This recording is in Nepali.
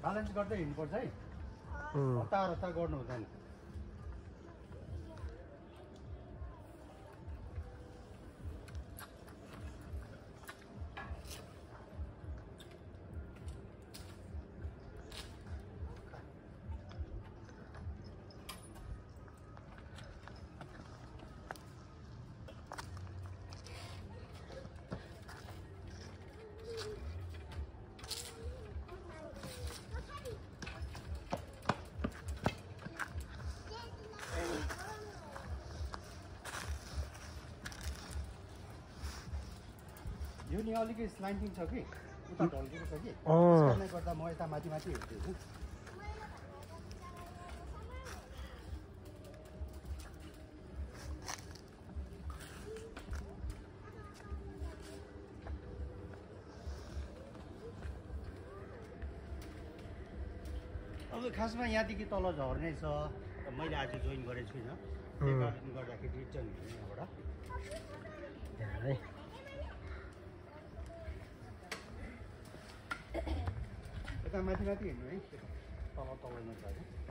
ब्यालेन्स गर्दै हिँड्नुपर्छ है हतार हतार गर्नु हुँदैन यो नि अलिकति स्लाइन्टिङ छ कि उता ढल्केको छ कि त्यसले गर्दा म यता माथि माथि हेर्दैछु अब खासमा यहाँदेखि तल झर्ने छ मैले आज जोइन गरेको छुइनँ त्यही कारणले गर्दाखेरि रिटर्न हिँड्ने यहाँबाट यता माथि माथि हिँड्नु है तल तलमा छ